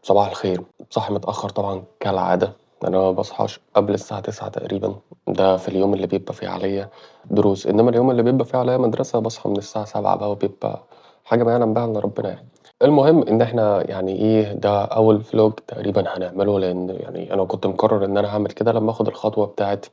صباح الخير. صاحي متأخر طبعا كالعادة، أنا ما بصحاش قبل الساعة 9 تقريبا، ده في اليوم اللي بيبقى فيه عليا دروس، إنما اليوم اللي بيبقى فيه عليا مدرسة بصحى من الساعة 7 بقى، وبيبقى حاجة ما يعلم بها إلا ربنا يعني. المهم إن إحنا يعني إيه، ده أول فلوج تقريبا هنعمله، لأن يعني أنا كنت مقرر إن أنا هعمل كده لما آخد الخطوة بتاعت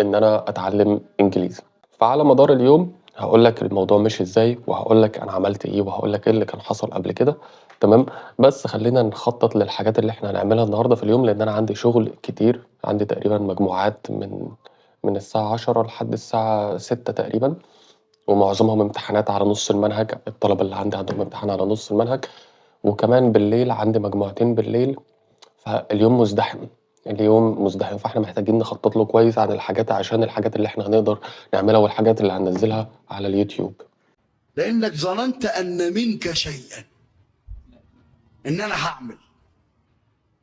إن أنا أتعلم إنجليزي. فعلى مدار اليوم هقول لك الموضوع مشي إزاي، وهقول لك أنا عملت إيه، وهقول لك إيه اللي كان حصل قبل كده، تمام؟ بس خلينا نخطط للحاجات اللي إحنا هنعملها النهاردة في اليوم، لأن أنا عندي شغل كتير، عندي تقريباً مجموعات من الساعة 10 لحد الساعة 6 تقريباً، ومعظمهم امتحانات على نص المنهج، الطلبة اللي عندي عندهم امتحان على نص المنهج، وكمان بالليل عندي مجموعتين بالليل، فاليوم مزدحم، اليوم مزدحم، فاحنا محتاجين نخطط له كويس عن الحاجات، عشان الحاجات اللي احنا هنقدر نعملها والحاجات اللي هننزلها على اليوتيوب. لأنك ظننت أن منك شيئا، إن أنا هعمل،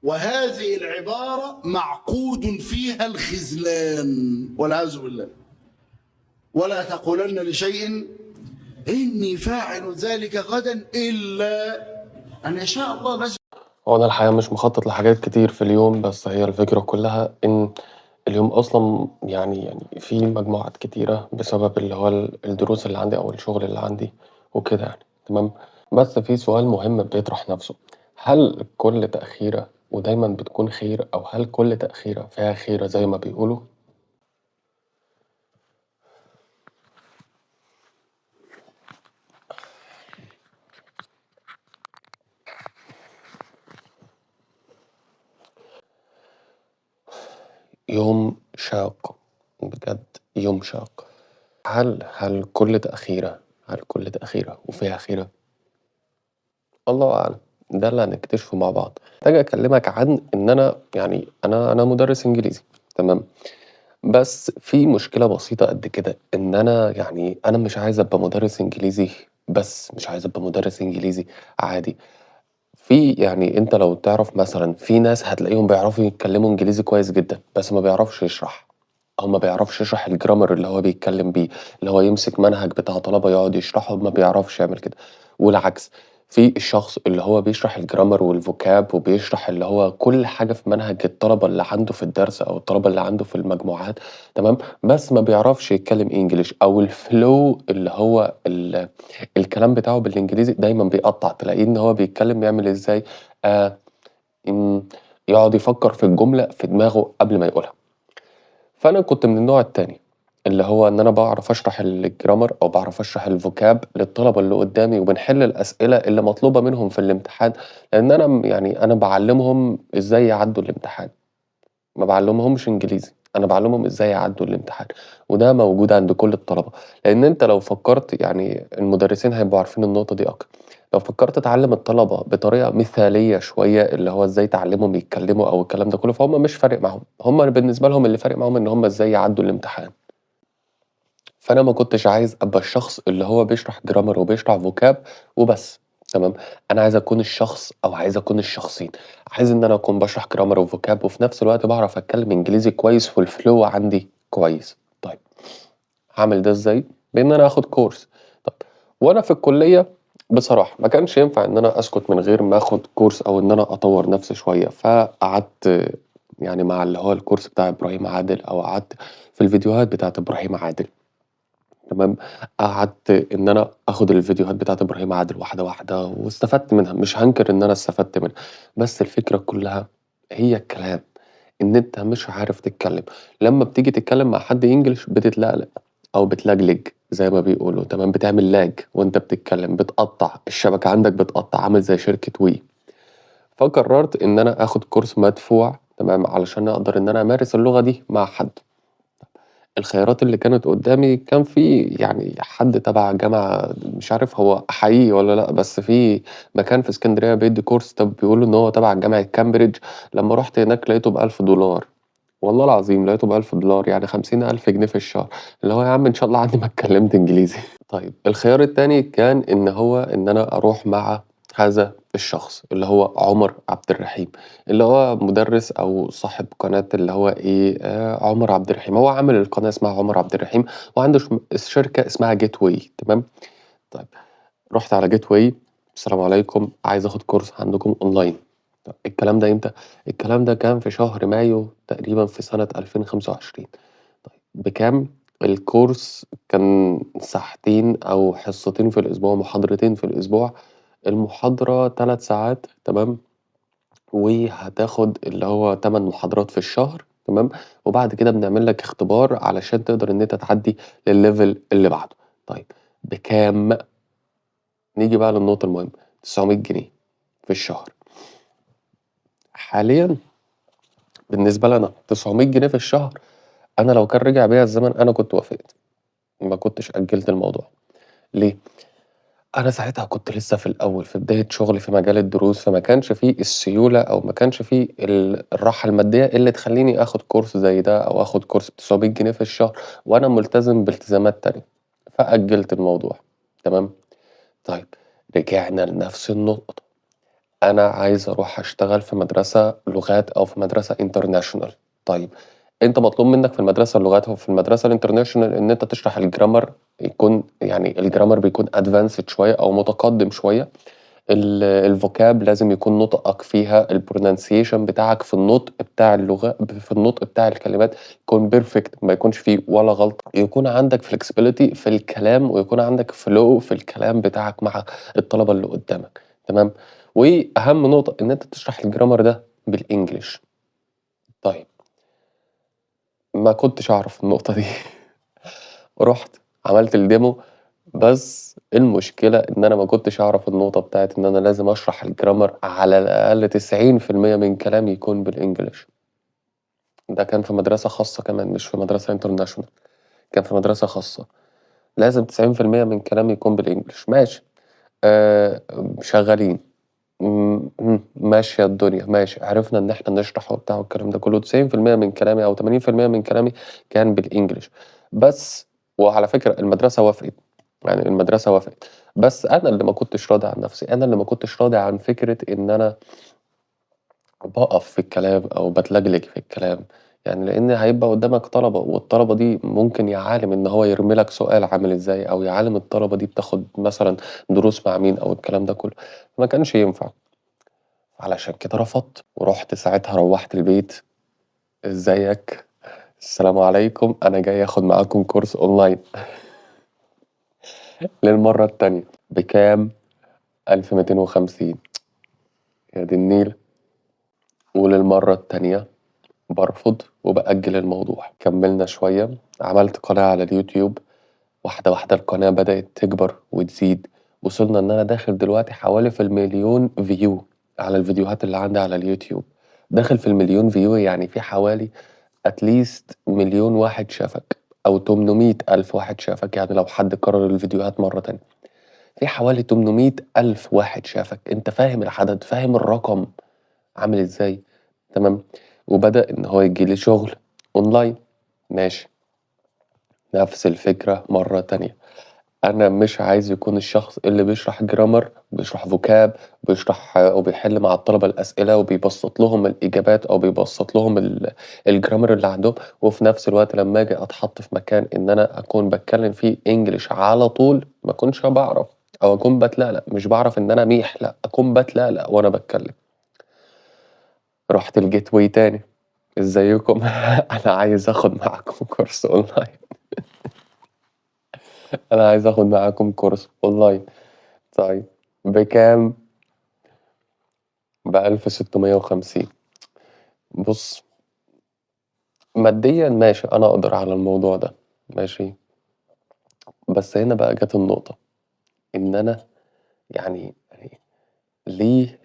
وهذه العبارة معقود فيها الخذلان والعياذ بالله. ولا تقولن لشيء إني فاعل ذلك غدا إلا أن يشاء الله. بس هو أنا الحقيقة مش مخطط لحاجات كتير في اليوم، بس هي الفكرة كلها إن اليوم أصلاً يعني في مجموعات كتيرة بسبب اللي هو الدروس اللي عندي أو الشغل اللي عندي وكده يعني، تمام؟ بس في سؤال مهم بيطرح نفسه، هل كل تأخيرة ودايماً بتكون خير، أو هل كل تأخيرة فيها خيرة زي ما بيقولوا؟ يوم شاق بجد، يوم شاق. هل كل تأخيرة وفيها خيرة؟ الله أعلم، ده اللي هنكتشفه مع بعض. محتاج أكلمك عن إن أنا يعني أنا مدرس إنجليزي، تمام؟ بس في مشكلة بسيطة قد كده، إن أنا يعني أنا مش عايز أبقى مدرس إنجليزي بس، مش عايز أبقى مدرس إنجليزي عادي. في يعني أنت لو تعرف مثلاً في ناس هتلاقيهم بيعرفوا يتكلموا إنجليزي كويس جداً، بس ما بيعرفش يشرح، أو ما بيعرفش يشرح الجرامر اللي هو بيتكلم بيه، اللي هو يمسك منهج بتاع طلبة يقعد يشرحه ما بيعرفش يعمل كده. والعكس، في الشخص اللي هو بيشرح الجرامر والفوكاب وبيشرح اللي هو كل حاجة في منهج الطلبة اللي عنده في الدرس أو الطلبة اللي عنده في المجموعات، تمام؟ بس ما بيعرفش يتكلم إنجليش، أو الفلو اللي هو الكلام بتاعه بالإنجليزي دايماً بيقطع، تلاقيه إن هو بيتكلم يعمل إزاي؟ يقعد يفكر في الجملة في دماغه قبل ما يقولها. فأنا كنت من النوع التاني، اللي هو إن أنا بعرف أشرح الجرامر أو بعرف أشرح الفوكاب للطلبة اللي قدامي، وبنحل الأسئلة اللي مطلوبة منهم في الامتحان، لأن أنا أنا بعلمهم إزاي يعدوا الامتحان، ما بعلمهمش إنجليزي، أنا بعلمهم إزاي يعدوا الامتحان، وده موجود عند كل الطلبة. لأن أنت لو فكرت، يعني المدرسين هيبقوا عارفين النقطة دي أكتر، لو فكرت تعلم الطلبة بطريقة مثالية شوية، اللي هو إزاي تعلمهم يتكلموا أو الكلام ده كله، فهم مش فارق معاهم، هم بالنسبة لهم اللي فارق معاهم إن هم إزاي يعدوا الامتحان. فأنا ما كنتش عايز أبقى الشخص اللي هو بيشرح جرامر وبيشرح فوكاب وبس، تمام؟ أنا عايز أكون الشخص، أو عايز أكون الشخصين، عايز إن أنا أكون بشرح جرامر وفوكاب وفي نفس الوقت بعرف أتكلم إنجليزي كويس والفلو عندي كويس. طيب هعمل ده إزاي؟ بإن أنا آخد كورس. طب وأنا في الكلية بصراحة ما كانش ينفع إن أنا أسكت من غير ما آخد كورس أو إن أنا أطور نفسي شوية، فقعدت مع اللي هو الكورس بتاع إبراهيم عادل، أو قعدت في الفيديوهات بتاعت إبراهيم عادل، تمام؟ قعدت إن أنا آخد الفيديوهات بتاعت إبراهيم عادل واحدة واحدة، واستفدت منها، مش هنكر إن أنا استفدت منها، بس الفكرة كلها هي الكلام، إن أنت مش عارف تتكلم. لما بتيجي تتكلم مع حد إنجليش بتتلقلق أو بتلجلج زي ما بيقولوا، تمام؟ بتعمل لاج وأنت بتتكلم، بتقطع الشبكة عندك، بتقطع، عامل زي شركة وي. فقررت إن أنا آخد كورس مدفوع، تمام؟ علشان أقدر إن أنا أمارس اللغة دي مع حد. الخيارات اللي كانت قدامي كان في حد تبع جامعة، مش عارف هو حقيقي ولا لأ، بس في مكان في اسكندرية بيدي كورس، طب بيقولوا إن هو تبع جامعة كامبريدج. لما رحت هناك لقيته بألف دولار، والله العظيم لقيته بألف دولار، يعني 50,000 جنيه في الشهر، اللي هو يا عم إن شاء الله عندي ما اتكلمت إنجليزي. طيب الخيار التاني كان إن أنا أروح مع هذا الشخص اللي هو عمر عبد الرحيم، اللي هو مدرس أو صاحب قناة اللي هو إيه، عمر عبد الرحيم. هو عامل القناة اسمها عمر عبد الرحيم، وعنده شركة اسمها جيت واي، تمام؟ طيب رحت على جيت واي، السلام عليكم، عايز آخد كورس عندكم أونلاين. طب الكلام ده إمتى؟ الكلام ده كان في شهر مايو تقريبًا في سنة 2025. طيب بكام؟ الكورس كان ساعتين أو حصتين في الأسبوع، محاضرتين في الأسبوع، المحاضرة 3 ساعات تمام، وهتاخد اللي هو 8 محاضرات في الشهر تمام، وبعد كده بنعمل لك اختبار علشان تقدر إن أنت تعدي للlevel اللي بعده. طيب بكام؟ نيجي بقى للنقطة المهمة، 900 جنيه في الشهر. حاليًا بالنسبة لي أنا 900 جنيه في الشهر، أنا لو كان رجع بيا الزمن أنا كنت وافقت، ما كنتش أجلت الموضوع. ليه؟ أنا ساعتها كنت لسه في الأول في بداية شغلي في مجال الدروس، فما كانش في السيولة أو ما كانش في الراحة المادية اللي تخلّيني آخد كورس زي ده أو آخد كورس ب900 جنيه في الشهر وأنا ملتزم بالتزامات تانية، فأجلت الموضوع تمام؟ طيب رجعنا لنفس النقطة، أنا عايز أروح أشتغل في مدرسة لغات أو في مدرسة international. طيب أنت مطلوب منك في المدرسة اللغات أو في المدرسة ال international إن أنت تشرح ال grammar، يكون يعني ال grammar بيكون advanced شوية أو متقدم شوية، ال vocab لازم يكون نطقك فيها، ال pronunciation بتاعك في النطق بتاع اللغة، في النطق بتاع الكلمات يكون perfect، ما يكونش فيه ولا غلطة، يكون عندك flexibility في الكلام ويكون عندك flow في الكلام بتاعك مع الطلبة اللي قدامك تمام. وأهم نقطة إن أنت تشرح ال grammar ده بال English. طيب ما كنتش أعرف النقطة دي. رحت عملت ال demo، بس المشكلة إن أنا ما كنتش أعرف النقطة بتاعت إن أنا لازم أشرح ال grammar على الأقل 90% من كلامي يكون بال English. ده كان في مدرسة خاصة كمان، مش في مدرسة international، كان في مدرسة خاصة، لازم 90% من كلامي يكون بال English. ماشي، شغالين، ماشية الدنيا، ماشي، عرفنا إن إحنا نشرح وبتاع والكلام ده كله. 90% من كلامي أو 80% من كلامي كان بال English بس. وعلى فكرة المدرسة وافقت، يعني المدرسة وافقت، بس أنا اللي ما كنتش راضي عن نفسي، أنا اللي ما كنتش راضي عن فكرة إن أنا بقف في الكلام أو بتلجلج في الكلام، يعني لأن هيبقى قدامك طلبة، والطلبة دي ممكن يعالم إن هو يرمي لك سؤال عامل إزاي، أو يعالم الطلبة دي بتاخد مثلا دروس مع مين أو الكلام ده كله، ما كانش ينفع. علشان كده رفضت، ورحت ساعتها روحت البيت، إزيك، السلام عليكم، أنا جاي أخد معاكم كورس أونلاين للمرة التانية. بكام؟ 1250. يا دي النيل. وللمرة التانية برفض وبأجل الموضوع. كملنا شوية، عملت قناة على اليوتيوب، واحدة واحدة القناة بدأت تكبر وتزيد، وصلنا إن أنا داخل دلوقتي حوالي في 1,000,000 view على الفيديوهات اللي عندي على اليوتيوب، داخل في 1,000,000 view، يعني في حوالي at least 1,000,000 واحد شافك أو 800,000 واحد شافك، يعني لو حد كرر الفيديوهات مرة تانية في حوالي 800,000 واحد شافك. أنت فاهم العدد، فاهم الرقم عامل إزاي؟ تمام. وبدأ إن هو يجي لي شغل أونلاين، ماشي، نفس الفكرة مرة تانية. أنا مش عايز يكون الشخص اللي بيشرح grammar، بيشرح vocab، بيشرح وبيحل مع الطلبة الأسئلة وبيبسط لهم الإجابات أو بيبسط لهم ال grammar اللي عندهم، وفي نفس الوقت لما أجي أتحط في مكان إن أنا أكون بتكلم فيه English على طول ما أكونش بعرف، أو أكون بتلقلق، مش بعرف إن أنا ميح، لأ أكون بتلقلق وأنا بتكلم. رحت ال Gateway تاني، إزيكم؟ أنا عايز أخد معاكم كورس أونلاين. أنا عايز أخد معاكم كورس أونلاين. طيب بكام؟ ب1650. بص ماديا ماشي، أنا أقدر على الموضوع ده ماشي، بس هنا بقى جت النقطة إن أنا يعني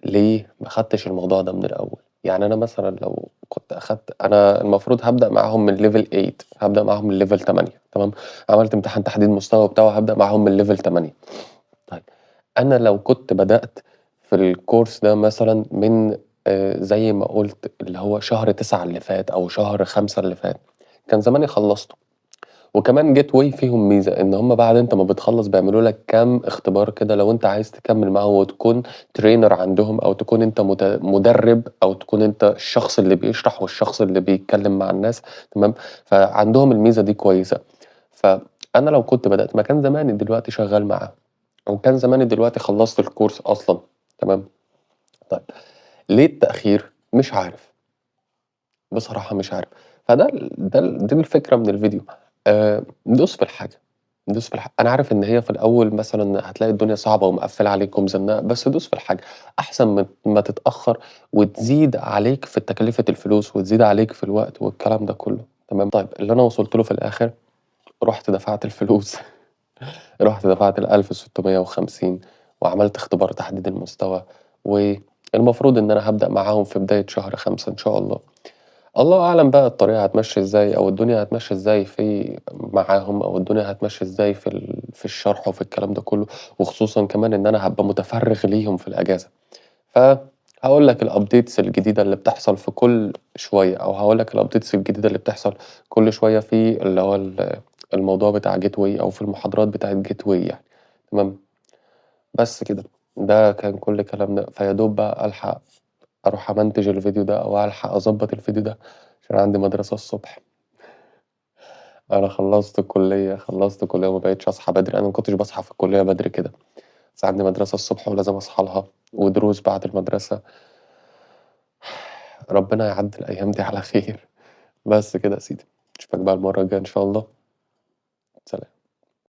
ليه ما خدتش الموضوع ده من الأول؟ يعني أنا مثلا لو كنت أخدت، أنا المفروض هبدأ معاهم من level 8، هبدأ معاهم من level 8، تمام؟ عملت امتحان تحديد مستوى وبتاع، وهبدأ معاهم من level 8. طيب أنا لو كنت بدأت في الكورس ده مثلا من زي ما قلت اللي هو شهر 9 اللي فات أو شهر 5 اللي فات، كان زماني خلصته. وكمان Gateway فيهم ميزة إن هم بعد أنت ما بتخلص بيعملوا لك كام اختبار كده لو أنت عايز تكمل معاهم وتكون trainer عندهم، أو تكون أنت مدرب، أو تكون أنت الشخص اللي بيشرح والشخص اللي بيتكلم مع الناس، تمام؟ فعندهم الميزة دي كويسة. فأنا لو كنت بدأت ما كان زماني دلوقتي شغال معاهم، أو كان زماني دلوقتي خلصت الكورس أصلاً، تمام؟ طيب ليه التأخير؟ مش عارف. بصراحة مش عارف. فده ال ده ال دي الفكرة من الفيديو. دوس في الحاجة، دوس في أنا عارف إن هي في الأول مثلًا هتلاقي الدنيا صعبة ومقفّلة عليك ومزنّقة، بس دوس في الحاجة، أحسن ما تتأخّر وتزيد عليك في تكلفة الفلوس وتزيد عليك في الوقت والكلام ده كله، تمام؟ طيب اللي أنا وصلت له في الآخر، رُحت دفعت الفلوس، رُحت دفعت ال1650 وعملت اختبار تحديد المستوى، والمفروض إن أنا هابدأ معاهم في بداية شهر 5 إن شاء الله. الله أعلم بقى الطريقة هتمشي إزاي أو الدنيا هتمشي إزاي في معاهم أو الدنيا هتمشي إزاي في الشرح وفي الكلام ده كله، وخصوصًا كمان إن أنا هابقى متفرغ ليهم في الأجازة. فهاقول لك الupdates الجديدة اللي بتحصل في كل شوية، أو هاقول لك الupdates الجديدة اللي بتحصل كل شوية في اللي هو الموضوع بتاع gateway أو في المحاضرات بتاعة gateway يعني، تمام؟ بس كده، ده كان كل كلامنا. فيا دوب بقى ألحق أروح أمنتج الفيديو ده أو ألحق أضبط الفيديو ده عشان عندي مدرسة الصبح. أنا خلصت الكلية، خلصت كلية وما بقيتش أصحى بدري، أنا ما كنتش باصحى في الكلية بدري كده، بس عندي مدرسة الصبح ولازم أصحى لها ودروس بعد المدرسة. ربنا يعدي الأيام دي على خير. بس كده يا سيدي، أشوفك بقى المرة الجاية إن شاء الله. سلام.